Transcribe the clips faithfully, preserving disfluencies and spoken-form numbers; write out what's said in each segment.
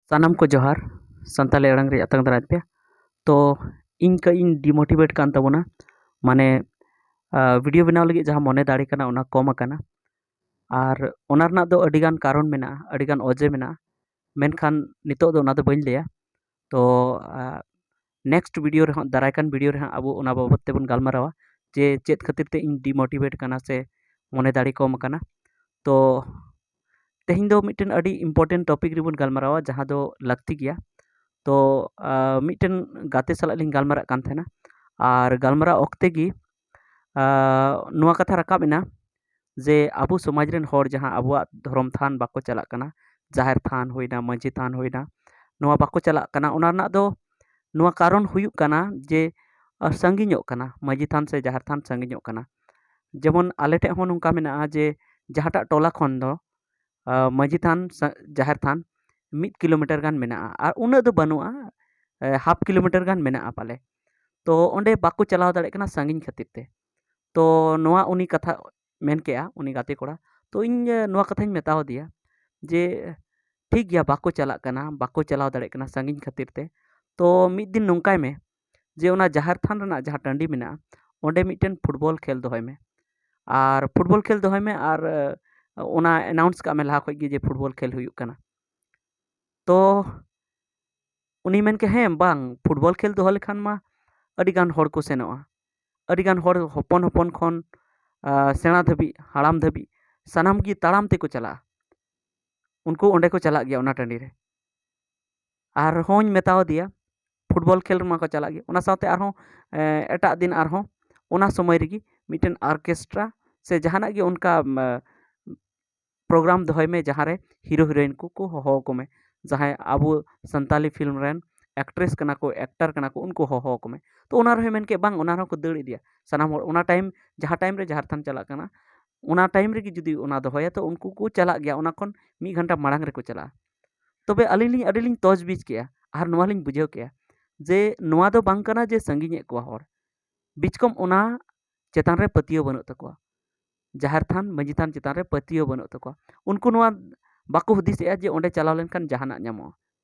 ᱥᱟᱱᱟᱢ ᱠᱚ ᱡᱚᱦᱟᱨ᱾ ᱥᱟᱱᱛᱟᱲᱤ ᱟᱲᱟᱝ ᱨᱮ ᱟᱛᱟᱝ ᱫᱟᱨᱟᱢ ᱯᱮ᱾ ᱛᱚ ᱤᱧ ᱠᱟᱹᱡ ᱤᱧ ᱰᱤᱢᱳᱴᱤᱵᱷᱮᱴ ᱠᱟᱱ ᱛᱟᱵᱚᱱᱟ, ᱢᱟᱱᱮ ᱵᱷᱤᱰᱤᱭᱳ ᱵᱮᱱᱟᱣ ᱞᱟᱹᱜᱤᱫ ᱡᱟᱦᱟᱸ ᱢᱚᱱᱮ ᱫᱟᱲᱮ ᱠᱟᱱᱟ ᱚᱱᱟ ᱠᱚᱢ ᱟᱠᱟᱱᱟ᱾ ᱟᱨ ᱚᱱᱟ ᱨᱮᱱᱟᱜ ᱫᱚ ᱟᱹᱰᱤᱜᱟᱱ ᱠᱟᱨᱚᱱ ᱢᱮᱱᱟᱜᱼᱟ, ᱟᱹᱰᱤᱜᱟᱱ ᱚᱡᱮ ᱢᱮᱱᱟᱜᱼᱟ, ᱢᱮᱱᱠᱷᱟᱱ ᱱᱤᱛᱚᱜ ᱫᱚ ᱚᱱᱟ ᱫᱚ ᱵᱟᱹᱧ ᱞᱟᱹᱭᱟ᱾ ᱛᱚ ᱱᱮᱠᱥᱴ ᱵᱷᱤᱰᱤᱭᱳ ᱨᱮᱦᱚᱸ, ᱫᱟᱨᱟᱭ ᱠᱟᱱ ᱵᱷᱤᱰᱤᱭᱳ ᱨᱮᱦᱚᱸ ᱟᱵᱚ ᱚᱱᱟ ᱵᱟᱵᱚᱫ ᱛᱮᱵᱚᱱ ᱜᱟᱞᱢᱟᱨᱟᱣᱟ ᱡᱮ ᱪᱮᱫ ᱠᱷᱟᱹᱛᱤᱨ ᱛᱮ ᱤᱧ ᱰᱤᱢᱳᱴᱤᱵᱷᱮᱴ ᱠᱟᱱᱟ ᱥᱮ ᱢᱚᱱᱮ ᱫᱟᱲᱮ ᱠᱚᱢ ᱟᱠᱟᱱᱟ᱾ ᱛᱚ ᱛᱮᱦᱮᱧ ᱫᱚ ᱢᱤᱫᱴᱮᱱ ᱟᱹᱰᱤ ᱤᱢᱯᱚᱨᱴᱮᱱᱴ ᱴᱚᱯᱤᱠ ᱨᱮᱵᱚᱱ ᱜᱟᱞᱢᱟᱨᱟᱣᱟ, ᱡᱟᱦᱟᱸ ᱫᱚ ᱞᱟᱹᱠᱛᱤ ᱜᱮᱭᱟ᱾ ᱛᱚ ᱢᱤᱫᱴᱮᱱ ᱜᱟᱛᱮ ᱥᱟᱞᱟᱜ ᱞᱤᱧ ᱜᱟᱞᱢᱟᱨᱟᱜ ᱠᱟᱱ ᱛᱟᱦᱮᱱᱟ, ᱟᱨ ᱜᱟᱞᱢᱟᱨᱟᱣ ᱚᱠᱛᱮ ᱜᱮ ᱱᱚᱣᱟ ᱠᱟᱛᱷᱟ ᱨᱟᱠᱟᱵ ᱮᱱᱟ ᱡᱮ ᱟᱵᱚ ᱥᱚᱢᱟᱡᱽ ᱨᱮᱱ ᱦᱚᱲ ᱡᱟᱦᱟᱸ ᱟᱵᱚᱣᱟᱜ ᱫᱷᱚᱨᱚᱢ ᱛᱷᱟᱱ ᱵᱟᱠᱚ ᱪᱟᱞᱟᱜ ᱠᱟᱱᱟ, ᱡᱟᱦᱮᱨ ᱛᱷᱟᱱ ᱦᱩᱭᱱᱟ, ᱢᱟᱹᱡᱷᱤ ᱛᱷᱟᱱ ᱦᱩᱭᱱᱟ, ᱱᱚᱣᱟ ᱵᱟᱠᱚ ᱪᱟᱞᱟᱜ ᱠᱟᱱᱟ, ᱚᱱᱟ ᱨᱮᱱᱟᱜ ᱫᱚ ᱱᱚᱣᱟ ᱠᱟᱨᱚᱱ ᱦᱩᱭᱩᱜ ᱠᱟᱱᱟ ᱡᱮ ᱥᱟᱺᱜᱤᱧᱚᱜ ᱠᱟᱱᱟ, ᱢᱟᱹᱡᱷᱤ ᱛᱷᱟᱱ ᱥᱮ ᱡᱟᱦᱮᱨ ᱛᱷᱟᱱ ᱥᱟᱺᱜᱤᱧᱚᱜ ᱠᱟᱱᱟ᱾ ᱡᱮᱢᱚᱱ ᱟᱞᱮ ᱴᱷᱮᱡ ᱦᱚᱸ ᱱᱚᱝᱠᱟ ᱢᱮᱱᱟᱜᱼᱟ ᱡᱮ ᱡᱟᱦᱟᱸᱴᱟᱜ ᱴᱚᱞᱟ ᱠᱷᱚᱱ ᱫᱚ ᱢᱟᱹᱡᱷᱤ ᱛᱷᱟᱱ, ᱡᱟᱦᱮᱨ ᱛᱷᱟᱱ ᱢᱤᱫ ᱠᱤᱞᱳᱢᱤᱴᱟᱨ ᱜᱟᱱ ᱢᱮᱱᱟᱜᱼᱟ, ᱟᱨ ᱩᱱᱟᱹᱜ ᱫᱚ ᱵᱟᱹᱱᱩᱜᱼᱟ, ᱦᱟᱯ ᱠᱤᱞᱳᱢᱤᱴᱟᱨ ᱜᱟᱱ ᱢᱮᱱᱟᱜᱼᱟ ᱯᱟᱞᱮ᱾ ᱛᱚ ᱚᱸᱰᱮ ᱵᱟᱠᱚ ᱪᱟᱞᱟᱣ ᱫᱟᱲᱮᱭᱟᱜ ᱠᱟᱱᱟ ᱥᱟᱺᱜᱤᱧ ᱠᱷᱟᱹᱛᱤᱨ ᱛᱮ᱾ ᱛᱚ ᱱᱚᱣᱟ ᱩᱱᱤ ᱠᱟᱛᱷᱟ ᱢᱮᱱ ᱠᱮᱜᱼᱟ, ᱩᱱᱤ ᱜᱟᱛᱮ ᱠᱚᱲᱟ᱾ ᱛᱚ ᱤᱧ ᱱᱚᱣᱟ ᱠᱟᱛᱷᱟᱧ ᱢᱮᱛᱟᱣ ᱫᱮᱭᱟ ᱡᱮ ᱴᱷᱤᱠ ᱜᱮᱭᱟ, ᱵᱟᱠᱚ ᱪᱟᱞᱟᱜ ᱠᱟᱱᱟ, ᱵᱟᱠᱚ ᱪᱟᱞᱟᱣ ᱫᱟᱲᱮᱭᱟᱜ ᱠᱟᱱᱟ ᱥᱟᱺᱜᱤᱧ ᱠᱷᱟᱹᱛᱤᱨ ᱛᱮ᱾ ᱛᱚ ᱢᱤᱫ ᱫᱤᱱ ᱱᱚᱝᱠᱟᱭ ᱢᱮ ᱡᱮ ᱚᱱᱟ ᱡᱟᱦᱮᱨ ᱛᱷᱟᱱ ᱨᱮᱱᱟᱜ ᱡᱟᱦᱟᱸ ᱴᱟᱺᱰᱤ ᱢᱮᱱᱟᱜᱼᱟ, ᱚᱸᱰᱮ ᱢᱤᱫᱴᱮᱱ ᱯᱷᱩᱴᱵᱚᱞ ᱠᱷᱮᱞ ᱫᱚᱦᱚᱭ ᱢᱮ᱾ ᱟᱨ ᱯᱷᱩᱴᱵᱚᱞ ᱠᱷᱮᱞ ᱫᱚᱦᱚᱭ ᱢᱮ, ᱟᱨ ᱚᱱᱟ ᱮᱱᱟᱣᱩᱱᱥ ᱠᱟᱜ ᱢᱮ ᱞᱟᱦᱟ ᱠᱷᱚᱡ ᱜᱮ ᱡᱮ ᱯᱷᱩᱴᱵᱚᱞ ᱠᱷᱮᱞ ᱦᱩᱭᱩᱜ ᱠᱟᱱᱟ᱾ ᱛᱚ ᱩᱱᱤ ᱢᱮᱱ ᱠᱮᱫ, ᱦᱮᱸ ᱵᱟᱝ, ᱯᱷᱩᱴᱵᱚᱞ ᱠᱷᱮᱞ ᱫᱚᱦᱚ ᱞᱮᱠᱷᱟᱱ ᱢᱟ ᱟᱹᱰᱤ ᱜᱟᱱ ᱦᱚᱲ ᱠᱚ ᱥᱮᱱᱚᱜᱼᱟ, ᱟᱹᱰᱤ ᱜᱟᱱ ᱦᱚᱲ, ᱦᱚᱯᱚᱱ ᱦᱚᱯᱚᱱ ᱠᱷᱚᱱ ᱥᱮᱬᱟ ᱫᱷᱟᱹᱵᱤᱡ, ᱦᱟᱲᱟᱢ ᱫᱷᱟᱹᱵᱤᱡ, ᱥᱟᱱᱟᱢ ᱜᱮ ᱛᱟᱲᱟᱢ ᱛᱮᱠᱚ ᱪᱟᱞᱟᱜᱼᱟ᱾ ᱩᱱᱠᱩ ᱚᱸᱰᱮ ᱠᱚ ᱪᱟᱞᱟᱜ ᱜᱮᱭᱟ ᱚᱱᱟ ᱴᱟᱺᱰᱤ ᱨᱮ᱾ ᱟᱨᱦᱚᱸᱧ ᱢᱮᱛᱟᱣ ᱫᱮᱭᱟ, ᱯᱷᱩᱴᱵᱚᱞ ᱠᱷᱮᱞ ᱨᱮᱢᱟ ᱠᱚ ᱪᱟᱞᱟᱜ ᱜᱮ, ᱚᱱᱟ ᱥᱟᱶᱛᱮ ᱟᱨᱦᱚᱸ ᱮᱴᱟᱜ ᱫᱤᱱ ᱟᱨᱦᱚᱸ ᱚᱱᱟ ᱥᱚᱢᱚᱭ ᱨᱮᱜᱮ ᱢᱤᱫᱴᱮᱱ ᱚᱨᱠᱮᱥᱴᱨᱟ ᱥᱮ ᱡᱟᱦᱟᱱᱟᱜ ᱜᱮ ᱚᱱᱠᱟ ᱯᱨᱳᱜᱨᱟᱢ ᱫᱚᱦᱚᱭ ᱢᱮ, ᱡᱟᱦᱟᱸ ᱨᱮ ᱦᱤᱨᱳ ᱦᱤᱨᱳᱭᱤᱱ ᱠᱚᱠᱚ ᱦᱚᱦᱚ ᱟᱠᱚ ᱢᱮ, ᱡᱟᱦᱟᱸᱭ ᱟᱵᱚ ᱥᱟᱱᱛᱟᱞᱤ ᱯᱷᱤᱞᱢ ᱨᱮᱱ ᱮᱠᱴᱨᱮᱥ ᱠᱟᱱᱟ ᱠᱚ, ᱮᱠᱴᱟᱨ ᱠᱟᱱᱟ ᱠᱚ, ᱩᱱᱠᱩ ᱦᱚᱦᱚ ᱟᱠᱚ ᱢᱮ᱾ ᱛᱚ ᱚᱱᱟ ᱨᱮᱦᱚᱸ ᱢᱮᱱ ᱠᱮᱫ, ᱵᱟᱝ, ᱚᱱᱟ ᱨᱮᱦᱚᱸ ᱠᱚ ᱫᱟᱹᱲ ᱤᱫᱤᱭᱟ ᱥᱟᱱᱟᱢ ᱦᱚᱲ᱾ ᱚᱱᱟ ᱴᱟᱭᱤᱢ, ᱡᱟᱦᱟᱸ ᱴᱟᱭᱤᱢ ᱨᱮ ᱡᱟᱦᱮᱨ ᱛᱷᱟᱱ ᱪᱟᱞᱟᱜ ᱠᱟᱱᱟ, ᱚᱱᱟ ᱴᱟᱭᱤᱢ ᱨᱮᱜᱮ ᱡᱩᱫᱤ ᱚᱱᱟ ᱫᱚᱦᱚᱭᱟ, ᱛᱚ ᱩᱱᱠᱩ ᱠᱚ ᱪᱟᱞᱟᱜ ᱜᱮᱭᱟ, ᱚᱱᱟ ᱠᱷᱚᱱ ᱢᱤᱫ ᱜᱷᱚᱱᱴᱟ ᱢᱟᱲᱟᱝ ᱨᱮᱠᱚ ᱪᱟᱞᱟᱜᱼᱟ᱾ ᱛᱚᱵᱮ ᱟᱹᱞᱤᱧ ᱞᱤᱧ, ᱟᱹᱰᱤ ᱞᱤᱧ ᱛᱚᱡᱽᱵᱤᱡᱽ ᱠᱮᱜᱼᱟ, ᱟᱨ ᱱᱚᱣᱟ ᱞᱤᱧ ᱵᱩᱡᱷᱟᱹᱣ ᱠᱮᱜᱼᱟ ᱡᱮ ᱱᱚᱣᱟ ᱫᱚ ᱵᱟᱝ ᱠᱟᱱᱟ ᱡᱮ ᱥᱟᱺᱜᱤᱧᱮᱫ ᱠᱚᱣᱟ ᱦᱚᱲ, ᱵᱤᱪᱠᱚᱢ ᱚᱱᱟ ᱪᱮᱛᱟᱱ ᱨᱮ ᱯᱟᱹᱛᱭᱟᱹᱣ ᱵᱟᱹᱱᱩᱜ ᱛᱟᱠᱚᱣᱟ, ᱡᱟᱦᱮᱨ ᱛᱷᱟᱱ, ᱢᱟᱹᱡᱷᱤ ᱛᱷᱟᱱ ᱪᱮᱛᱟᱱ ᱨᱮ ᱯᱟᱹᱛᱭᱟᱹᱣ ᱵᱟᱹᱱᱩᱜ ᱛᱟᱠᱚᱣᱟ᱾ ᱩᱱᱠᱩ ᱱᱚᱣᱟ ᱵᱟᱠᱚ ᱦᱩᱫᱤᱥᱮᱜᱼᱟ ᱡᱮ ᱚᱸᱰᱮ ᱪᱟᱞᱟᱣ ᱞᱮᱱᱠᱷᱟᱱ ᱡᱟᱦᱟᱱᱟᱜ ᱧᱟᱢᱚᱜᱼᱟ᱾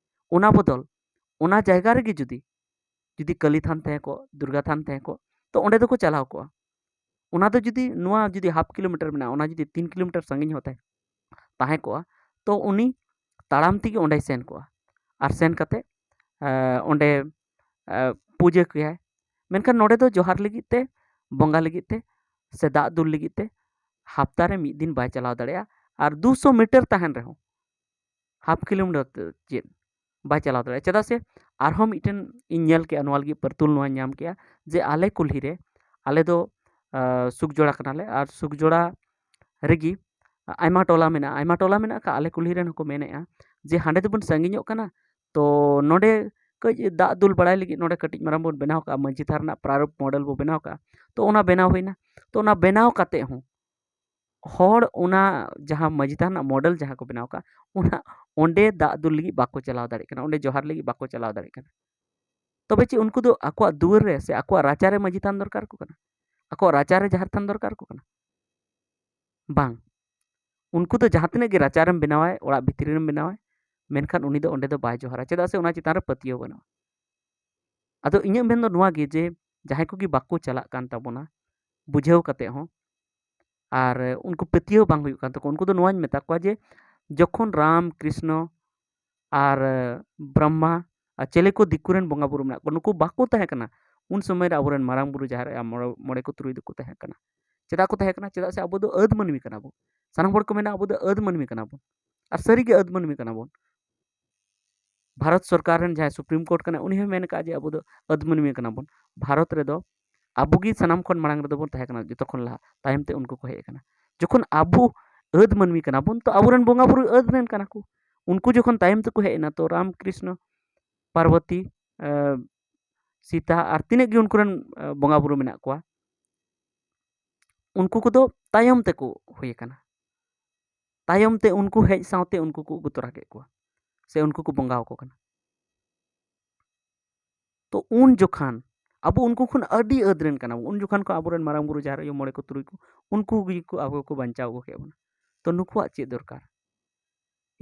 ᱚᱱᱟ ᱵᱚᱫᱚᱞ ᱚᱱᱟ ᱡᱟᱭᱜᱟ ᱨᱮᱜᱮ ᱡᱩᱫᱤ ᱡᱩᱫᱤ ᱠᱟᱹᱞᱤ ᱛᱷᱟᱱ ᱛᱟᱦᱮᱸ ᱠᱚᱜ, ᱫᱩᱨᱜᱟ ᱛᱷᱟᱱ ᱛᱟᱦᱮᱸ ᱠᱚᱜ, ᱛᱚ ᱚᱸᱰᱮ ᱫᱚᱠᱚ ᱪᱟᱞᱟᱣ ᱠᱚᱜᱼᱟ᱾ ᱚᱱᱟ ᱫᱚ ᱡᱩᱫᱤ ᱱᱚᱣᱟ ᱡᱩᱫᱤ ᱦᱟᱯ ᱠᱤᱞᱳᱢᱤᱴᱟᱨ ᱢᱮᱱᱟᱜᱼᱟ, ᱚᱱᱟ ᱡᱩᱫᱤ ᱛᱤᱱ ᱠᱤᱞᱳᱢᱤᱴᱟᱨ ᱥᱟᱺᱜᱤᱧ ᱦᱚᱸ ᱛᱟᱦᱮᱸ ᱛᱟᱦᱮᱸ ᱠᱚᱜᱼᱟ, ᱛᱚ ᱩᱱᱤ ᱛᱟᱲᱟᱢ ᱛᱮᱜᱮ ᱚᱸᱰᱮᱭ ᱥᱮᱱ ᱠᱚᱜᱼᱟ᱾ ᱟᱨ ᱥᱮᱱ ᱠᱟᱛᱮ ᱚᱸᱰᱮ ᱯᱩᱡᱟᱹ ᱠᱮᱭᱟᱭ᱾ ᱢᱮᱱᱠᱷᱟᱱ ᱱᱚᱰᱮ ᱫᱚ ᱡᱚᱦᱟᱨ ᱞᱟᱹᱜᱤᱫ ᱛᱮ, ᱵᱚᱸᱜᱟ ᱞᱟᱹᱜᱤᱫ ᱛᱮ ᱥᱮ ᱫᱟᱜ ᱫᱩᱞ ᱞᱟᱹᱜᱤᱫ ᱛᱮ ᱦᱟᱯᱛᱟ ᱨᱮ ᱢᱤᱫ ᱫᱤᱱ ᱵᱟᱭ ᱪᱟᱞᱟᱣ ᱫᱟᱲᱮᱭᱟᱜᱼᱟ᱾ ᱟᱨ ᱫᱩᱥᱚ ᱢᱤᱴᱟᱨ ᱛᱟᱦᱮᱱ ᱨᱮᱦᱚᱸ, ᱦᱟᱯ ᱠᱤᱞᱳᱢᱤᱴᱟᱨ ᱛᱮ ᱪᱮᱫ ᱵᱟᱭ ᱪᱟᱞᱟᱣ ᱫᱟᱲᱮᱭᱟᱜᱼᱟ᱾ ᱪᱮᱫᱟᱜ ᱥᱮ ᱟᱨᱦᱚᱸ ᱢᱤᱫᱴᱮᱱ ᱤᱧ ᱧᱮᱞ ᱠᱮᱜᱼᱟ, ᱱᱚᱣᱟ ᱞᱟᱹᱜᱤᱫ ᱯᱟᱹᱨᱛᱩᱞ ᱱᱚᱣᱟᱧ ᱧᱟᱢ ᱠᱮᱜᱼᱟ ᱡᱮ ᱟᱞᱮ ᱠᱩᱞᱦᱤ ᱨᱮ, ᱟᱞᱮ ᱫᱚ ᱥᱩᱠᱡᱚᱲᱟ ᱠᱟᱱᱟᱞᱮ, ᱟᱨ ᱥᱩᱠᱡᱚᱲᱟ ᱨᱮᱜᱮ ᱟᱭᱢᱟ ᱴᱚᱞᱟ ᱢᱮᱱᱟᱜᱼᱟ, ᱟᱭᱢᱟ ᱴᱚᱞᱟ ᱢᱮᱱᱟᱜ ᱟᱠᱟᱫ᱾ ᱟᱞᱮ ᱠᱩᱞᱦᱤ ᱨᱮᱱ ᱦᱚᱸᱠᱚ ᱢᱮᱱᱮᱫᱼᱟ ᱡᱮ ᱦᱟᱸᱰᱮ ᱫᱚᱵᱚᱱ ᱥᱟᱺᱜᱤᱧᱚᱜ ᱠᱟᱱᱟ, ᱛᱚ ᱱᱚᱰᱮ ᱠᱟᱹᱡ ᱫᱟᱜ ᱫᱩᱞ ᱵᱟᱲᱟᱭ ᱞᱟᱹᱜᱤᱫ ᱱᱚᱰᱮ ᱠᱟᱹᱴᱤᱡ ᱢᱟᱨᱟᱝ ᱵᱚᱱ ᱵᱮᱱᱟᱣ ᱠᱟᱜᱼᱟ, ᱢᱟᱹᱡᱷᱤ ᱛᱷᱟᱱ ᱨᱮᱱᱟᱜ ᱯᱨᱟᱨᱩᱯ ᱢᱚᱰᱮᱞ ᱵᱚ ᱵᱮᱱᱟᱣ ᱠᱟᱜᱼᱟ᱾ ᱛᱚ ᱚᱱᱟ ᱵᱮᱱᱟᱣ ᱦᱩᱭᱱᱟ᱾ ᱛᱚ ᱚᱱᱟ ᱵᱮᱱᱟᱣ ᱠᱟᱛᱮ ᱦᱚᱸ ᱦᱚᱲ ᱚᱱᱟ ᱡᱟᱦᱟᱸ ᱢᱟᱹᱡᱷᱤ ᱛᱷᱟᱱ ᱨᱮᱱᱟᱜ ᱢᱚᱰᱮᱞ ᱡᱟᱦᱟᱸ ᱠᱚ ᱵᱮᱱᱟᱣ ᱠᱟᱜᱼᱟ, ᱚᱱᱟ ᱚᱸᱰᱮ ᱫᱟᱜ ᱫᱩᱞ ᱞᱟᱹᱜᱤᱫ ᱵᱟᱠᱚ ᱪᱟᱞᱟᱣ ᱫᱟᱲᱮᱭᱟᱜ ᱠᱟᱱᱟ, ᱚᱸᱰᱮ ᱡᱚᱦᱟᱨ ᱞᱟᱹᱜᱤᱫ ᱵᱟᱠᱚ ᱪᱟᱞᱟᱣ ᱫᱟᱲᱮᱭᱟᱜ ᱠᱟᱱᱟ᱾ ᱛᱚᱵᱮ ᱪᱮᱫ ᱩᱱᱠᱩ ᱫᱚ ᱟᱠᱚᱣᱟᱜ ᱫᱩᱣᱟᱹᱨ ᱨᱮ ᱥᱮ ᱟᱠᱚᱣᱟᱜ ᱨᱟᱪᱟ ᱨᱮ ᱢᱟᱹᱡᱷᱤ ᱛᱷᱟᱱ ᱫᱚᱨᱠᱟᱨ ᱠᱚ ᱠᱟᱱᱟ? ᱟᱠᱚᱣᱟᱜ ᱨᱟᱪᱟ ᱨᱮ ᱡᱟᱦᱮᱨ ᱛᱷᱟᱱ ᱫᱚᱨᱠᱟᱨ ᱠᱚ ᱠᱟᱱᱟ? ᱵᱟᱝ᱾ ᱩᱱᱠᱩ ᱫᱚ ᱡᱟᱦᱟᱸ ᱛᱤᱱᱟᱹᱜ ᱜᱮ ᱨᱟᱪᱟ ᱨᱮᱢ ᱵᱮᱱᱟᱣᱟᱭ, ᱚᱲᱟᱜ ᱵᱷᱤᱛᱨᱤ ᱨᱮᱢ ᱵᱮᱱᱟᱣᱟᱭ, ᱢᱮᱱᱠᱷᱟᱱ ᱩᱱᱤ ᱫᱚ ᱚᱸᱰᱮ ᱫᱚ ᱵᱟᱭ ᱡᱚᱦᱟᱨᱟ, ᱪᱮᱫᱟᱜ ᱥᱮ ᱚᱱᱟ ᱪᱮᱛᱟᱱ ᱨᱮ ᱯᱟᱹᱛᱭᱟᱹᱣ ᱵᱟᱹᱱᱩᱜᱼᱟ᱾ ᱟᱫᱚ ᱤᱧᱟᱹᱜ ᱢᱮᱱ ᱫᱚ ᱱᱚᱣᱟ ᱜᱮ ᱡᱮ ᱡᱟᱦᱟᱸᱭ ᱠᱚᱜᱮ ᱵᱟᱠᱚ ᱪᱟᱞᱟᱜ ᱠᱟᱱ ᱛᱟᱵᱚᱱᱟ ᱵᱩᱡᱷᱟᱹᱣ ᱠᱟᱛᱮ ᱦᱚᱸ, ᱟᱨ ᱩᱱᱠᱩ ᱯᱟᱹᱛᱭᱟᱹᱣ ᱵᱟᱝ ᱦᱩᱭᱩᱜ ᱠᱟᱱ ᱛᱟᱠᱚᱣᱟ, ᱩᱱᱠᱩ ᱫᱚ ᱱᱚᱣᱟᱧ ᱢᱮᱛᱟ ᱠᱚᱣᱟ ᱡᱮ ᱡᱚᱠᱷᱚᱱ ᱨᱟᱢ, ᱠᱨᱤᱥᱱᱚ ᱟᱨ ᱵᱨᱚᱦᱢᱟ ᱟᱨ ᱪᱮᱞᱮ ᱠᱚ ᱫᱤᱠᱩ ᱨᱮᱱ ᱵᱚᱸᱜᱟ ᱵᱩᱨᱩ ᱢᱮᱱᱟᱜ ᱠᱚᱣᱟ, ᱱᱩᱠᱩ ᱵᱟᱠᱚ ᱛᱟᱦᱮᱸ ᱠᱟᱱᱟ, ᱩᱱ ᱥᱚᱢᱚᱭ ᱨᱮ ᱟᱵᱚᱨᱮᱱ ᱢᱟᱨᱟᱝ ᱵᱩᱨᱩ, ᱡᱟᱦᱮᱨ ᱟᱭᱳ, ᱢᱚᱬᱮ, ᱢᱚᱬᱮ ᱠᱚ ᱛᱩᱨᱩᱭ ᱫᱚᱠᱚ ᱛᱟᱦᱮᱸ ᱠᱟᱱᱟ᱾ ᱪᱮᱫᱟᱜ ᱠᱚ ᱛᱟᱦᱮᱸ ᱠᱟᱱᱟ? ᱪᱮᱫᱟᱜ ᱥᱮ ᱟᱵᱚ ᱫᱚ ᱟᱹᱫ ᱢᱟᱹᱱᱢᱤ ᱠᱟᱱᱟ ᱵᱚᱱ, ᱥᱟᱱᱟᱢ ᱦᱚᱲ ᱠᱚ ᱢᱮᱱᱟ ᱟᱵᱚ ᱫᱚ ᱟᱹᱫ ᱢᱟᱹᱱᱢᱤ ᱠᱟᱱᱟ ᱵᱚᱱ, ᱟᱨ ᱥᱟᱹᱨᱤᱜᱮ ᱟᱹᱫ ᱢᱟᱹᱱᱢᱤ ᱠᱟᱱᱟ ᱵᱚᱱ᱾ ᱵᱷᱟᱨᱚᱛ ᱥᱚᱨᱠᱟᱨ ᱨᱮᱱ ᱡᱟᱦᱟᱸᱭ ᱥᱩᱯᱨᱤᱢ ᱠᱳᱨᱴ ᱠᱟᱱᱟᱭ, ᱩᱱᱤ ᱦᱚᱸᱭ ᱢᱮᱱ ᱠᱟᱜᱼᱟ ᱡᱮ ᱟᱵᱚ ᱫᱚ ᱟᱹᱫ ᱢᱟᱹᱱᱢᱤ ᱠᱟᱱᱟ ᱵᱚᱱ᱾ ᱵᱷᱟᱨᱚᱛ ᱨᱮᱫᱚ ᱟᱵᱚ ᱜᱮ ᱥᱟᱱᱟᱢ ᱠᱷᱚᱱ ᱢᱟᱲᱟᱝ ᱨᱮᱫᱚ ᱵᱚᱱ ᱛᱟᱦᱮᱸ ᱠᱟᱱᱟ, ᱡᱚᱛᱚ ᱠᱷᱚᱱ ᱞᱟᱦᱟ, ᱛᱟᱭᱚᱢ ᱛᱮ ᱩᱱᱠᱩ ᱠᱚ ᱦᱮᱡ ᱟᱠᱟᱱᱟ᱾ ᱡᱚᱠᱷᱚᱱ ᱟᱵᱚ ᱟᱹᱫ ᱢᱟᱹᱱᱢᱤ ᱠᱟᱱᱟ ᱵᱚᱱ, ᱛᱚ ᱟᱵᱚᱨᱮᱱ ᱵᱚᱸᱜᱟ ᱵᱩᱨᱩ ᱟᱹᱫ ᱨᱮᱱ ᱠᱟᱱᱟ ᱠᱚ, ᱩᱱᱠᱩ ᱡᱚᱠᱷᱚᱱ ᱛᱟᱭᱚᱢ ᱛᱮᱠᱚ ᱦᱮᱡ ᱮᱱᱟ, ᱛᱚ ᱨᱟᱢ, ᱠᱨᱤᱥᱱᱚ, ᱯᱟᱨᱵᱚᱛᱤ, ᱮ, ᱥᱤᱛᱟ ᱟᱨ ᱛᱤᱱᱟᱹᱜ ᱜᱮ ᱩᱱᱠᱩ ᱨᱮᱱ, ᱮ, ᱵᱚᱸᱜᱟ ᱵᱩᱨᱩ ᱢᱮᱱᱟᱜ ᱠᱚᱣᱟ, ᱩᱱᱠᱩ ᱠᱚᱫᱚ ᱛᱟᱭᱚᱢ ᱛᱮᱠᱚ ᱦᱩᱭ ᱟᱠᱟᱱᱟ᱾ ᱛᱟᱭᱚᱢ ᱛᱮ ᱩᱱᱠᱩ ᱦᱮᱡ ᱥᱟᱶᱛᱮ ᱩᱱᱠᱩ ᱠᱚ ᱟᱹᱜᱩ ᱛᱚᱨᱟ ᱠᱮᱫ ᱠᱚᱣᱟ, ᱥᱮ ᱩᱱᱠᱩ ᱠᱚ ᱵᱚᱸᱜᱟ ᱟᱠᱚ ᱠᱟᱱᱟ᱾ ᱛᱚ ᱩᱱ ᱡᱚᱠᱷᱟᱱ ᱟᱵᱚ ᱩᱱᱠᱩ ᱠᱷᱚᱱ ᱟᱹᱰᱤ ᱟᱹᱫ ᱨᱮᱱ ᱠᱟᱱᱟ ᱵᱚᱱ᱾ ᱩᱱ ᱡᱚᱠᱷᱟᱱ ᱠᱚ ᱟᱵᱚᱨᱮᱱ ᱢᱟᱨᱟᱝ ᱵᱩᱨᱩ, ᱡᱟᱦᱮᱨ ᱟᱭᱳ, ᱢᱚᱬᱮ ᱠᱚ ᱛᱩᱨᱩᱭ ᱠᱚ, ᱩᱱᱠᱩ ᱜᱮ ᱠᱚ ᱟᱵᱚ ᱠᱚ ᱵᱟᱧᱪᱟᱣ ᱟᱹᱜᱩ ᱠᱮᱫ ᱵᱚᱱᱟ᱾ ᱛᱚ ᱱᱩᱠᱩᱣᱟᱜ ᱪᱮᱫ ᱫᱚᱨᱠᱟᱨ?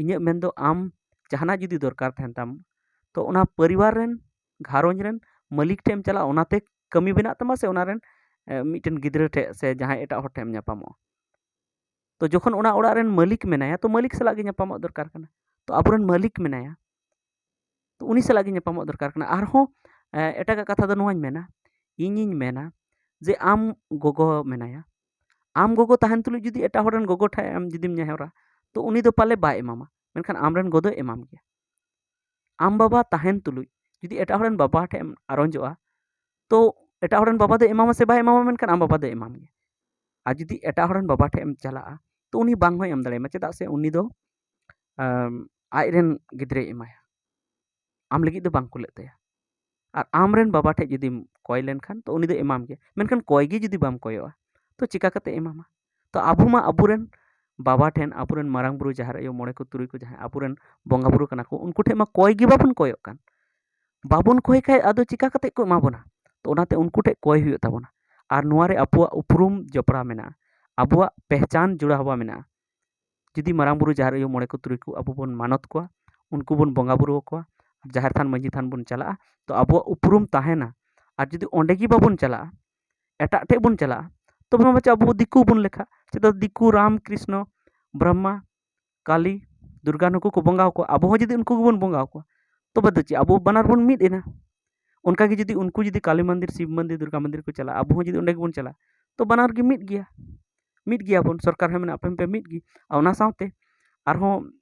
ᱤᱧᱟᱹᱜ ᱢᱮᱱ ᱫᱚ ᱟᱢ ᱡᱟᱦᱟᱱᱟᱜ ᱡᱩᱫᱤ ᱫᱚᱨᱠᱟᱨ ᱛᱟᱦᱮᱱ ᱛᱟᱢ, ᱛᱚ ᱚᱱᱟ ᱯᱚᱨᱤᱵᱟᱨ ᱨᱮᱱ, ᱜᱷᱟᱨᱚᱸᱡᱽ ᱨᱮᱱ ᱢᱟᱹᱞᱤᱠ ᱴᱷᱮᱱ ᱮᱢ ᱪᱟᱞᱟᱜᱼᱟ, ᱚᱱᱟᱛᱮ ᱠᱟᱹᱢᱤ ᱵᱮᱱᱟᱜ ᱛᱟᱢᱟ, ᱥᱮ ᱚᱱᱟ ᱨᱮᱱ ᱮ, ᱢᱤᱫᱴᱮᱱ ᱜᱤᱫᱽᱨᱟᱹ ᱴᱷᱮᱱ ᱥᱮ ᱡᱟᱦᱟᱸᱭ ᱮᱴᱟᱜ ᱦᱚᱲ ᱴᱷᱮᱱ ᱮᱢ ᱧᱟᱯᱟᱢᱚᱜᱼᱟ? ᱛᱚ ᱡᱚᱠᱷᱚᱱ ᱚᱱᱟ ᱚᱲᱟᱜ ᱨᱮᱱ ᱢᱟᱹᱞᱤᱠ ᱢᱮᱱᱟᱭᱟ, ᱛᱚ ᱢᱟᱹᱞᱤᱠ ᱥᱟᱞᱟᱜ ᱜᱮ ᱧᱟᱯᱟᱢᱚᱜ ᱫᱚᱨᱠᱟᱨ ᱠᱟᱱᱟ᱾ ᱛᱚ ᱟᱵᱚᱨᱮᱱ ᱢᱟᱹᱞᱤᱠ ᱢᱮᱱᱟᱭᱟ, ᱛᱚ ᱩᱱᱤ ᱥᱟᱞᱟᱜ ᱜᱮ ᱧᱟᱯᱟᱢᱚᱜ ᱫᱚᱨᱠᱟᱨ ᱠᱟᱱᱟ᱾ ᱟᱨᱦᱚᱸ ᱮ, ᱮᱴᱟᱜᱟᱜ ᱠᱟᱛᱷᱟ ᱫᱚ ᱱᱚᱣᱟᱧ ᱢᱮᱱᱟ, ᱤᱧᱤᱧ ᱢᱮᱱᱟ ᱡᱮ ᱟᱢ ᱜᱚᱜᱚ ᱢᱮᱱᱟᱭᱟ, ᱟᱢ ᱜᱚᱜᱚ ᱛᱟᱦᱮᱱ ᱛᱩᱞᱩᱡ ᱡᱩᱫᱤ ᱮᱴᱟᱜ ᱦᱚᱲ ᱨᱮᱱ ᱜᱚᱜᱚ ᱴᱷᱮᱱ ᱮᱢ ᱡᱩᱫᱤᱢ ᱱᱮᱦᱚᱨᱟ, ᱛᱚ ᱩᱱᱤ ᱫᱚ ᱯᱟᱞᱮ ᱵᱟᱭ ᱮᱢᱟᱢᱟ, ᱢᱮᱱᱠᱷᱟᱱ ᱟᱢᱨᱮᱱ ᱜᱚ ᱫᱚᱭ ᱮᱢᱟᱢ ᱜᱮᱭᱟ᱾ ᱟᱢ ᱵᱟᱵᱟ ᱛᱟᱦᱮᱱ ᱛᱩᱞᱩᱡ ᱡᱩᱫᱤ ᱮᱴᱟᱜ ᱦᱚᱲ ᱨᱮᱱ ᱵᱟᱵᱟ ᱴᱷᱮᱱ ᱮᱢ ᱟᱨᱚᱸᱡᱚᱜᱼᱟ, ᱛᱚ ᱮᱴᱟᱜ ᱦᱚᱲ ᱨᱮᱱ ᱵᱟᱵᱟ ᱫᱚᱭ ᱮᱢᱟᱢᱟ ᱥᱮ ᱵᱟᱭ ᱮᱢᱟᱢᱟ, ᱢᱮᱱᱠᱷᱟᱱ ᱟᱢ ᱵᱟᱵᱟ ᱫᱚᱭ ᱮᱢᱟᱢ ᱜᱮᱭᱟ᱾ ᱟᱨ ᱡᱩᱫᱤ ᱮᱴᱟᱜ ᱦᱚᱲ ᱨᱮᱱ ᱵᱟᱵᱟ ᱴᱷᱮᱱ ᱮᱢ ᱪᱟᱞᱟᱜᱼᱟ, ᱛᱚ ᱩᱱᱤ ᱵᱟᱝ ᱦᱚᱸᱭ ᱮᱢ ᱫᱟᱲᱮᱭᱟᱢᱟ, ᱪᱮᱫᱟᱜ ᱥᱮ ᱩᱱᱤ ᱫᱚ ᱟᱢ, ᱟᱡ ᱨᱮᱱ ᱜᱤᱫᱽᱨᱟᱹᱭ ᱮᱢᱟᱭᱟ, ᱟᱢ ᱞᱟᱹᱜᱤᱫ ᱫᱚ ᱵᱟᱝ ᱠᱩᱞᱟᱹᱜ ᱛᱟᱭᱟ᱾ ᱟᱨ ᱟᱢ ᱨᱮᱱ ᱵᱟᱵᱟ ᱴᱷᱮᱱ ᱡᱩᱫᱤᱢ ᱠᱚᱭ ᱞᱮᱱᱠᱷᱟᱱ, ᱛᱚ ᱩᱱᱤ ᱫᱚ ᱮᱢᱟᱢ ᱜᱮᱭᱟ, ᱢᱮᱱᱠᱷᱟᱱ ᱠᱚᱭ ᱜᱮ ᱡᱩᱫᱤ ᱵᱟᱢ ᱠᱚᱭᱚᱜᱼᱟ, ᱛᱚ ᱪᱤᱠᱟ ᱠᱟᱛᱮ ᱮᱢᱟᱢᱟ? ᱛᱚ ᱟᱵᱚ ᱢᱟ ᱟᱵᱚᱨᱮᱱ ᱵᱟᱵᱟ ᱴᱷᱮᱱ, ᱟᱵᱚᱨᱮᱱ ᱢᱟᱨᱟᱝ ᱵᱩᱨᱩ, ᱡᱟᱦᱮᱨ ᱟᱭᱳ, ᱢᱚᱬᱮ ᱠᱚ ᱛᱩᱨᱩᱭ ᱠᱚ, ᱡᱟᱦᱟᱸᱭ ᱟᱵᱚᱨᱮᱱ ᱵᱚᱸᱜᱟ ᱵᱩᱨᱩ ᱠᱟᱱᱟ ᱠᱚ, ᱩᱱᱠᱩ ᱴᱷᱮᱱ ᱢᱟ ᱠᱚᱭ ᱜᱮ ᱵᱟᱵᱚᱱ ᱠᱚᱭᱚᱜ ᱠᱟᱱ᱾ ᱵᱟᱵᱚᱱ ᱠᱚᱭ ᱠᱷᱟᱡ ᱟᱫᱚ ᱪᱤᱠᱟ ᱠᱟᱛᱮ ᱠᱚ ᱮᱢᱟ ᱵᱚᱱᱟ? ᱛᱚ ᱚᱱᱟᱛᱮ ᱩᱱᱠᱩ ᱴᱷᱮᱱ ᱠᱚᱭ ᱦᱩᱭᱩᱜ ᱛᱟᱵᱚᱱᱟ᱾ ᱟᱨ ᱱᱚᱣᱟ ᱨᱮ ᱟᱵᱚᱣᱟᱜ ᱩᱯᱨᱩᱢ ᱡᱚᱯᱲᱟᱣ ᱢᱮᱱᱟᱜᱼᱟ, ᱟᱵᱚᱣᱟᱜ ᱯᱮᱦᱪᱟᱱ ᱡᱩᱲᱟᱣ ᱢᱮᱱᱟᱜᱼᱟ᱾ ᱡᱩᱫᱤ ᱢᱟᱨᱟᱝ ᱵᱩᱨᱩ, ᱡᱟᱦᱮᱨ ᱟᱭᱳ, ᱢᱚᱬᱮ ᱠᱚ ᱛᱩᱨᱩᱭ ᱠᱚ ᱟᱵᱚ ᱵᱚᱱ ᱢᱟᱱᱚᱛ ᱠᱚᱣᱟ, ᱩᱱᱠᱩ ᱵᱚᱱ ᱵᱚᱸᱜᱟ ᱵᱩᱨᱩ ᱟᱠᱚᱣᱟ, ᱡᱟᱦᱮᱨ ᱛᱷᱟᱱ, ᱢᱟᱹᱡᱷᱤ ᱛᱷᱟᱱ ᱵᱚᱱ ᱪᱟᱞᱟᱜᱼᱟ, ᱛᱚ ᱟᱵᱚᱣᱟᱜ ᱩᱯᱨᱩᱢ ᱛᱟᱦᱮᱱᱟ᱾ ᱟᱨ ᱡᱩᱫᱤ ᱚᱸᱰᱮ ᱜᱮ ᱵᱟᱵᱚᱱ ᱪᱟᱞᱟᱜᱼᱟ, ᱮᱴᱟᱜ ᱴᱷᱮᱡ ᱵᱚᱱ ᱪᱟᱞᱟᱜᱼᱟ, ᱛᱚᱵᱮ ᱢᱟ ᱪᱮᱫ ᱟᱵᱚ ᱫᱤᱠᱩ ᱵᱚᱱ ᱞᱮᱠᱷᱟ? ᱪᱮᱫᱟᱜ ᱫᱤᱠᱩ ᱨᱟᱢ, ᱠᱨᱤᱥᱱᱚ, ᱵᱨᱚᱦᱢᱟ, ᱠᱟᱞᱤ, ᱫᱩᱨᱜᱟ ᱱᱩᱠᱩ ᱠᱚ ᱵᱚᱸᱜᱟ ᱟᱠᱚᱣᱟ, ᱟᱵᱚ ᱦᱚᱸ ᱡᱩᱫᱤ ᱩᱱᱠᱩ ᱜᱮᱵᱚᱱ ᱵᱚᱸᱜᱟ ᱟᱠᱚᱣᱟ, ᱛᱚᱵᱮ ᱫᱚ ᱪᱮᱫ ᱟᱵᱚ ᱵᱟᱱᱟᱨ ᱵᱚᱱ ᱢᱤᱫ ᱮᱱᱟ? ᱚᱱᱠᱟ ᱜᱮ ᱡᱩᱫᱤ ᱩᱱᱠᱩ ᱡᱩᱫᱤ ᱠᱟᱞᱤ ᱢᱚᱱᱫᱤᱨ, ᱥᱤᱵ ᱢᱚᱱᱫᱤᱨ, ᱫᱩᱨᱜᱟ ᱢᱚᱱᱫᱤᱨ ᱠᱚ ᱪᱟᱞᱟᱜᱼᱟ, ᱟᱵᱚ ᱦᱚᱸ ᱡᱩᱫᱤ ᱚᱸᱰᱮ ᱜᱮᱵᱚᱱ ᱪᱟᱞᱟᱜᱼᱟ, ᱛᱚ ᱵᱟᱱᱟᱨ ᱜᱮ ᱢᱤᱫ ᱜᱮᱭᱟ, ᱢᱤᱫ ᱜᱮᱭᱟ ᱵᱚᱱ᱾ ᱥᱚᱨᱠᱟᱨ ᱦᱚᱸ ᱢᱮᱱᱟ ᱟᱯᱮ ᱦᱚᱸᱯᱮ ᱢᱤᱫ ᱜᱮ᱾ ᱟᱨ ᱚᱱᱟ ᱥᱟᱶᱛᱮ ᱟᱨᱦᱚᱸ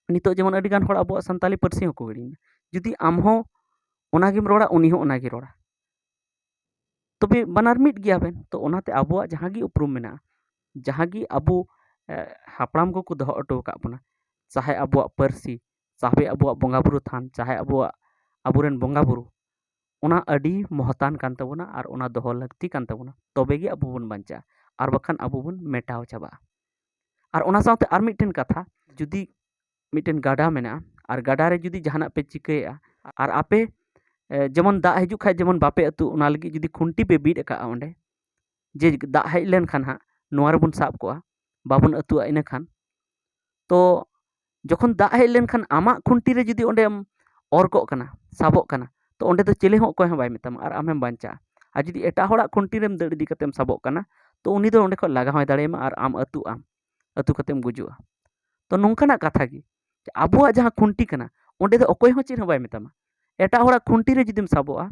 ᱱᱤᱛᱚᱜ ᱡᱮᱢᱚᱱ ᱟᱹᱰᱤ ᱜᱟᱱ ᱦᱚᱲ ᱟᱵᱚᱣᱟᱜ ᱥᱟᱱᱛᱟᱞᱤ ᱯᱟᱹᱨᱥᱤ ᱦᱚᱸᱠᱚ ᱦᱤᱲᱤᱧ ᱮᱫᱟ᱾ ᱡᱩᱫᱤ ᱟᱢ ᱦᱚᱸ ᱚᱱᱟ ᱜᱮᱢ ᱨᱚᱲᱟ, ᱩᱱᱤ ᱦᱚᱸ ᱚᱱᱟ ᱜᱮ ᱨᱚᱲᱟ, ᱛᱚᱵᱮ ᱵᱟᱱᱟᱨ ᱢᱤᱫ ᱜᱮᱭᱟ ᱵᱮᱱ᱾ ᱛᱚ ᱚᱱᱟᱛᱮ ᱟᱵᱚᱣᱟᱜ ᱡᱟᱦᱟᱸ ᱜᱮ ᱩᱯᱨᱩᱢ ᱢᱮᱱᱟᱜᱼᱟ, ᱡᱟᱦᱟᱸ ᱜᱮ ᱟᱵᱚ ᱮ, ᱦᱟᱯᱲᱟᱢ ᱠᱚᱠᱚ ᱫᱚᱦᱚ ᱦᱚᱴᱚ ᱟᱠᱟᱫ ᱵᱚᱱᱟ, ᱪᱟᱦᱮ ᱟᱵᱚᱣᱟᱜ ᱯᱟᱹᱨᱥᱤ, ᱪᱟᱦᱮ ᱟᱵᱚᱣᱟᱜ ᱵᱚᱸᱜᱟ ᱵᱩᱨᱩ ᱛᱷᱟᱱ, ᱪᱟᱦᱮ ᱟᱵᱚᱣᱟᱜ, ᱟᱵᱚᱨᱮᱱ ᱵᱚᱸᱜᱟ ᱵᱩᱨᱩ, ᱚᱱᱟ ᱟᱹᱰᱤ ᱢᱚᱦᱚᱛᱟᱱ ᱠᱟᱱ ᱛᱟᱵᱚᱱᱟ ᱟᱨ ᱚᱱᱟ ᱫᱚᱦᱚ ᱞᱟᱹᱠᱛᱤ ᱠᱟᱱ ᱛᱟᱵᱚᱱᱟ, ᱛᱚᱵᱮ ᱜᱮ ᱟᱵᱚ ᱵᱚᱱ ᱵᱟᱧᱪᱟᱜᱼᱟ, ᱟᱨ ᱵᱟᱠᱷᱟᱱ ᱟᱵᱚ ᱵᱚᱱ ᱢᱮᱴᱟᱣ ᱪᱟᱵᱟᱜᱼᱟ᱾ ᱟᱨ ᱚᱱᱟ ᱥᱟᱶᱛᱮ ᱟᱨ ᱢᱤᱫᱴᱮᱱ ᱠᱟᱛᱷᱟ, ᱡᱩᱫᱤ ᱢᱤᱫᱴᱮᱱ ᱜᱟᱰᱟ ᱢᱮᱱᱟᱜᱼᱟ ᱟᱨ ᱜᱟᱰᱟ ᱨᱮ ᱡᱩᱫᱤ ᱡᱟᱦᱟᱱᱟᱜ ᱯᱮ ᱪᱤᱠᱟᱹᱭᱮᱫᱼᱟ ᱟᱨ ᱟᱯᱮ ᱮ, ᱡᱮᱢᱚᱱ ᱫᱟᱜ ᱦᱤᱡᱩᱜ ᱠᱷᱟᱡ ᱡᱮᱢᱚᱱ ᱵᱟᱯᱮ ᱟᱹᱛᱩ, ᱚᱱᱟ ᱞᱟᱹᱜᱤᱫ ᱡᱩᱫᱤ ᱠᱷᱩᱱᱴᱤ ᱯᱮ ᱵᱤᱫ ᱟᱠᱟᱫᱼᱟ ᱚᱸᱰᱮ, ᱡᱮ ᱫᱟᱜ ᱦᱮᱡ ᱞᱮᱱᱠᱷᱟᱱ ᱦᱟᱸᱜ ᱱᱚᱣᱟ ᱨᱮᱵᱚᱱ ᱥᱟᱵ ᱠᱚᱜᱼᱟ, ᱵᱟᱵᱚᱱ ᱟᱹᱛᱩᱜᱼᱟ, ᱤᱱᱟᱹᱠᱷᱟᱱ ᱛᱚ ᱡᱚᱠᱷᱚᱱ ᱫᱟᱜ ᱦᱮᱡ ᱞᱮᱱᱠᱷᱟᱱ ᱟᱢᱟᱜ ᱠᱷᱩᱱᱴᱤ ᱨᱮ ᱡᱩᱫᱤ ᱚᱸᱰᱮᱢ ᱚᱨ ᱠᱚᱜ ᱠᱟᱱᱟ, ᱥᱟᱵᱚᱜ ᱠᱟᱱᱟ, ᱛᱚ ᱚᱸᱰᱮ ᱫᱚ ᱪᱤᱞᱤ ᱦᱚᱸ ᱚᱠᱚᱭ ᱦᱚᱸ ᱵᱟᱭ ᱢᱮᱛᱟᱢᱟ ᱟᱨ ᱟᱢᱮᱢ ᱵᱟᱧᱪᱟᱜᱼᱟ᱾ ᱟᱨ ᱡᱩᱫᱤ ᱮᱴᱟᱜ ᱦᱚᱲᱟᱜ ᱠᱷᱩᱱᱴᱤ ᱨᱮᱢ ᱫᱟᱹᱲ ᱤᱫᱤ ᱠᱟᱛᱮᱢ ᱥᱟᱵᱚᱜ ᱠᱟᱱᱟ, ᱛᱚ ᱩᱱᱤ ᱫᱚ ᱚᱸᱰᱮ ᱠᱷᱚᱱ ᱞᱟᱜᱟ ᱦᱚᱸᱭ ᱫᱟᱲᱮᱭᱟᱢᱟ ᱟᱨ ᱟᱢ ᱟᱹᱛᱩᱜ ᱟᱢ, ᱟᱹᱛᱩ ᱠᱟᱛᱮᱢ ᱜᱩᱡᱩᱜᱼᱟ᱾ ᱛᱚ ᱱᱚᱝᱠᱟᱱᱟᱜ ᱠᱟᱛᱷᱟ ᱜᱮ, ᱟᱵᱚᱣᱟᱜ ᱡᱟᱦᱟᱸ ᱠᱷᱩᱱᱴᱤ ᱠᱟᱱᱟ, ᱚᱸᱰᱮ ᱫᱚ ᱚᱠᱚᱭ ᱦᱚᱸ ᱪᱮᱫ ᱦᱚᱸ ᱵᱟᱭ ᱢᱮᱛᱟᱢᱟ᱾ ᱮᱴᱟᱜ ᱦᱚᱲᱟᱜ ᱠᱷᱩᱱᱴᱤ ᱨᱮ ᱡᱩᱫᱤᱢ ᱥᱟᱵᱚᱜᱼᱟ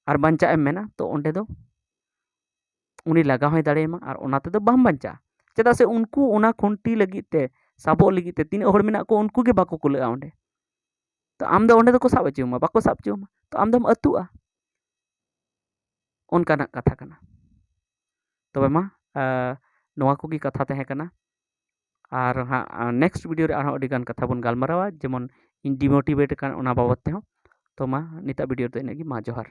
ᱟᱨ ᱵᱟᱧᱪᱟᱜ ᱮᱢ ᱢᱮᱱᱟ, ᱛᱚ ᱚᱸᱰᱮ ᱫᱚ ᱩᱱᱤ ᱞᱟᱜᱟ ᱦᱚᱸᱭ ᱫᱟᱲᱮᱭᱟᱢᱟ ᱟᱨ ᱚᱱᱟ ᱛᱮᱫᱚ ᱵᱟᱢ ᱵᱟᱧᱪᱟᱜᱼᱟ᱾ ᱪᱮᱫᱟᱜ ᱥᱮ ᱩᱱᱠᱩ ᱚᱱᱟ ᱠᱷᱩᱱᱴᱤ ᱞᱟᱹᱜᱤᱫ ᱛᱮ, ᱥᱟᱵᱚᱜ ᱞᱟᱹᱜᱤᱫ ᱛᱮ ᱛᱤᱱᱟᱹᱜ ᱦᱚᱲ ᱢᱮᱱᱟᱜ ᱠᱚ, ᱩᱱᱠᱩ ᱜᱮ ᱵᱟᱠᱚ ᱠᱩᱞᱟᱹᱜᱼᱟ ᱚᱸᱰᱮ᱾ ᱛᱚ ᱟᱢ ᱫᱚ ᱚᱸᱰᱮ ᱫᱚᱠᱚ ᱥᱟᱵ ᱦᱚᱪᱚ ᱟᱢᱟ, ᱵᱟᱠᱚ ᱥᱟᱵ ᱦᱚᱪᱚ ᱟᱢᱟ, ᱛᱚ ᱟᱢ ᱫᱚᱢ ᱟᱹᱛᱩᱜᱼᱟ᱾ ᱚᱱᱠᱟᱱᱟᱜ ᱠᱟᱛᱷᱟ ᱠᱟᱱᱟ᱾ ᱛᱚᱵᱮ ᱢᱟ, ᱟᱸ, ᱱᱚᱣᱟ ᱠᱚᱜᱮ ᱠᱟᱛᱷᱟ ᱛᱟᱦᱮᱸ ᱠᱟᱱᱟ᱾ ᱟᱨ ᱦᱟᱸᱜ, ᱟᱸ, next video ᱨᱮ ᱟᱨᱦᱚᱸ ᱟᱹᱰᱤ ᱜᱟᱱ ᱠᱟᱛᱷᱟ ᱵᱚᱱ ᱜᱟᱞᱢᱟᱨᱟᱣᱟ, ᱡᱮᱢᱚᱱ ᱤᱧ demotivate ᱟᱠᱟᱱ ᱚᱱᱟ ᱵᱟᱵᱚᱛ ᱛᱮᱦᱚᱸ᱾ ᱛᱚ ᱢᱟ, ᱱᱤᱛᱟᱜ video ᱨᱮᱫᱚ ᱤᱱᱟᱹᱜ ᱜᱮ᱾ ᱢᱟ, ᱡᱚᱦᱟᱨ᱾